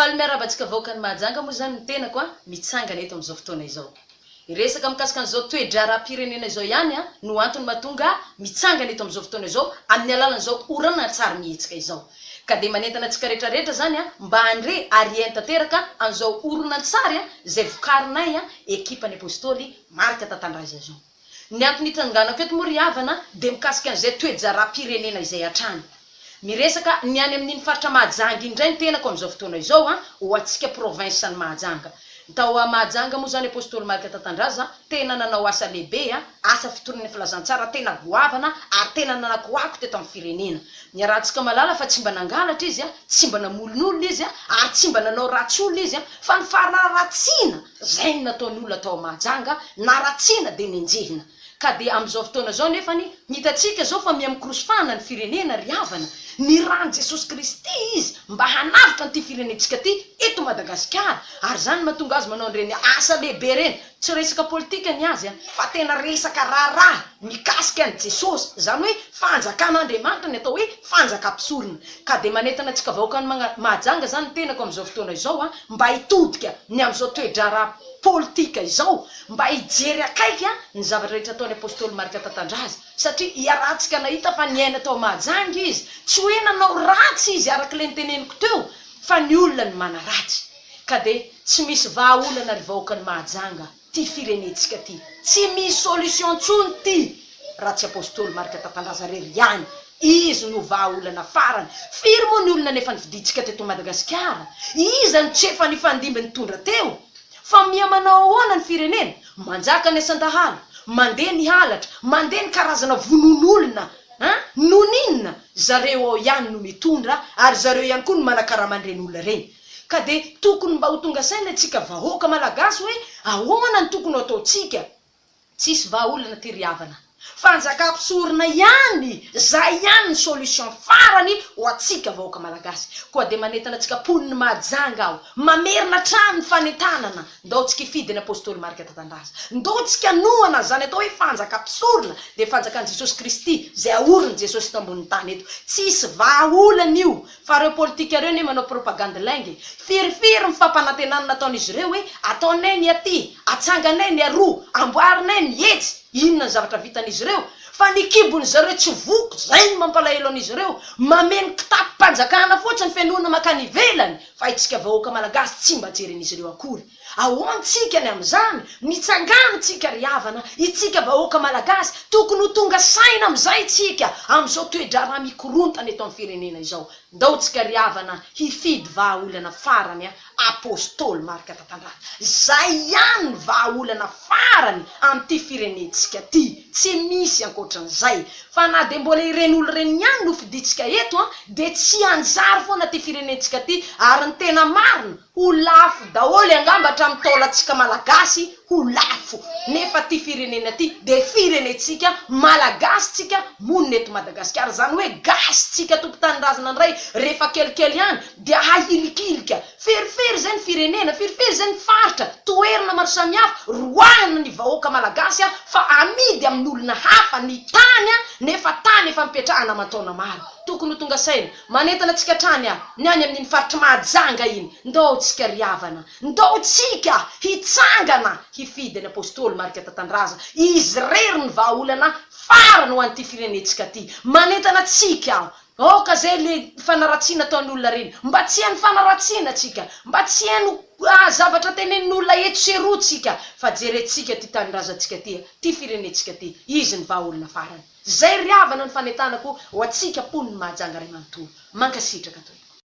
Faly miarahaba antsika vahoakan'i Mahajanga moa izany ny tenako a, mitsangana eto amin'izao fotoana izao. Hiresaka mikasika an'izao toe-draharaham-pirenena izao ihany no antony mahatonga ahy mitsangana eto amin'izao fotoana izao amin'ny alalan'izao horonantsary mihetsika izao. Ka dia manentana antsika rehetra rehetra izany mba handre ary hihaino tanteraka an'izao horonantsary izay vokarinay ekipan'ny Apostoly Marc Tatandraza izao. Ny antony hitsanganako eto moa ry havana dia mikasika an'izay toe-jaharaham-pirenena izay hatrany. Miresaka ny any amin'iny faritra Mahajanga iny indray ny tenako amin'izao fotoana izao an, ho antsika province an'i Mahajanga. Tao Mahajanga moa izany Apostoly Marc Tatandraza tena nanao asa lehibe an, asa fitoriana filazantsara tena goavana ary tena nanakoako teto amin'ny firenena. Niarahantsika mahalala fa tsy mba nangalatra izy an, tsy mba namolon'olona izy an, ary tsy mba nanao ratsy olona izy an, fa ny faraharatsiana izay no nataon'ny olona tao Mahajanga, naratsiana dia nenjehina. Ka dia amin'izao fotoana izao nefany, hitantsika izao fa miha-mikorosofahana ny firenena ry havana, nirahan'i Jesosy Kristy Izy mba hanavotra an'ity firenentsika ity eto Madagasikara, ary izany no mahatonga Azy manao an'ireny asa lehibe ireny, tsy resaka politika ny Azy an, fa tena resaka raharaha mikasika an'i Jesosy, izany hoe fanjakan'Andriamanitra ny atao hoe fanjakam-pisorona. Ka dia manentana antsika vahoakan'i Mahajanga izany ny tenako amin'izao fotoana izao an, mba hitodika ny amin'izao toe-draharaha politika izao, mba hijery akaiky ny zavatra rehetra ataon'ny Apostoly Marka Tatandraza, satria iarahantsika nahita fa niaina tao Mahajanga izy, tsy hoe nanao ratsy izy araka ilay noteneniko teo, fa ny olona no manaratsy. Ka dia tsy misy vahaolana ry vahoakan'i Mahajanga, ty firenentsika ty, tsy misy solution intsony ty raha tsy Apostoly Marka Tatandraza rery ihany, izy no vahaolana farany. Firy moa ny olona nefa nifidintsika teto Madagasikara? Iza no tsy efa nifandimby nitondra teo? Fa miha manao ahoana ny firenena? Manjaka ny asan-dahalo, mandeha ny halatra, mandeha ny karazana vonoan'olona an! Noninona? Zareo ao ihany no mitondra ary zareo ihany koa no manakarama an'ireny olona ireny. Ka dia tokony mba ho tonga saina isika vahoaka malagasy hoe ahoana no tokony ho ataontsika? Tsisy vahaolana ty ry havana. Fanjakam-pisorona ihany, zay ihany ny solution farany ho antsika vahoaka malagasy. Koa dia manentana antsika mponin'i Mahajanga aho, mamerina hatrany ny fanentanana, ndao tsika hifidy ny Apostoly Marc Tatandraza. Ndao tsika hanohana an'izany atao hoe fanjakam-pisorona, dia fanjakan'i Jesosy Kristy, izay aorin'i Jesosy eto ambonin'ny tany eto. Tsisy vahaolana io. Fa reo politika reo anie manao propagande lainga e! Firifiry ny fampanantenana nataon'izy ireo hoe ataonay ny aty, atsanganay ny aroa, amboarinay ny etsy, inona ny zavatra vitan'izy ireo? Fa ny kibon'ny zareo tsy voky, zay no mampalahelo an'izy ireo, mameno kitapom-panjakana fotsiny fenoina makany ivelany, fa itsika vahoaka malagasy tsy mba jeren'izy ireo akory. Ahoana tsika ny amin'izany? Mitsangana tsika ry havana, itsika vahoaka malagasy, tokony ho tonga saina amin'izay tsika amin'izao toe-draharaha mikorontana eto amin'ny firenena izao. Ndao tsika ry havana hifidy vahaolana farany a, Apostoly Marc Tatandraza. Zay ihany ny vahaolana farany amin'ity firenentsika ty, tsy misy ankoatran'izay. Fa na dia mbola ireny olo ireny ihany no fidintsika eto a, dia tsy hanjary foana ty firenentsika ty, ary ny tena marina, Ho lafo daholo angamba hatramin'ny taolantsika malagasy ho lafo nefa ty firenena ty de firenentsika malagasy tsika monina eto Madagasikara zany hoe gasy tsika tompon-tanindrazana ndray rehefa kelikely ihany dia hahilikilika firifiry zay ny firenena firifiry zay ny faritra toerana maro samihafa roahina ny vahoaka malagasy fa amidy amin'olona hafa ny tany nefa tany efa nipetrahana aman-taona maro tokony ho tonga saina Manentana antsika hatrany aho, ny any amin'iny faritr'i Mahajanga iny, ndao tsika ry havana, ndao tsika hitsangana hifidy ny Apostoly Marc Tatandraza, izy irery ny vahaolana farany ho an'ity firenentsika ity. Manentana antsika aho, aoka izay le fanaratsiana ataon'ny olona ireny, mba tsy haino fanaratsiana tsika, mba tsy haino zavatra tenenin'olona eto sy eroa tsika, fa jerentsika ity tanindrazantsika ity, ity firenentsika ity, izy ny vahaolona farany. Zay ry havana ny fanentanako ho antsika mponin'i Mahajanga ray manontolo. Mankasitraka tompoko.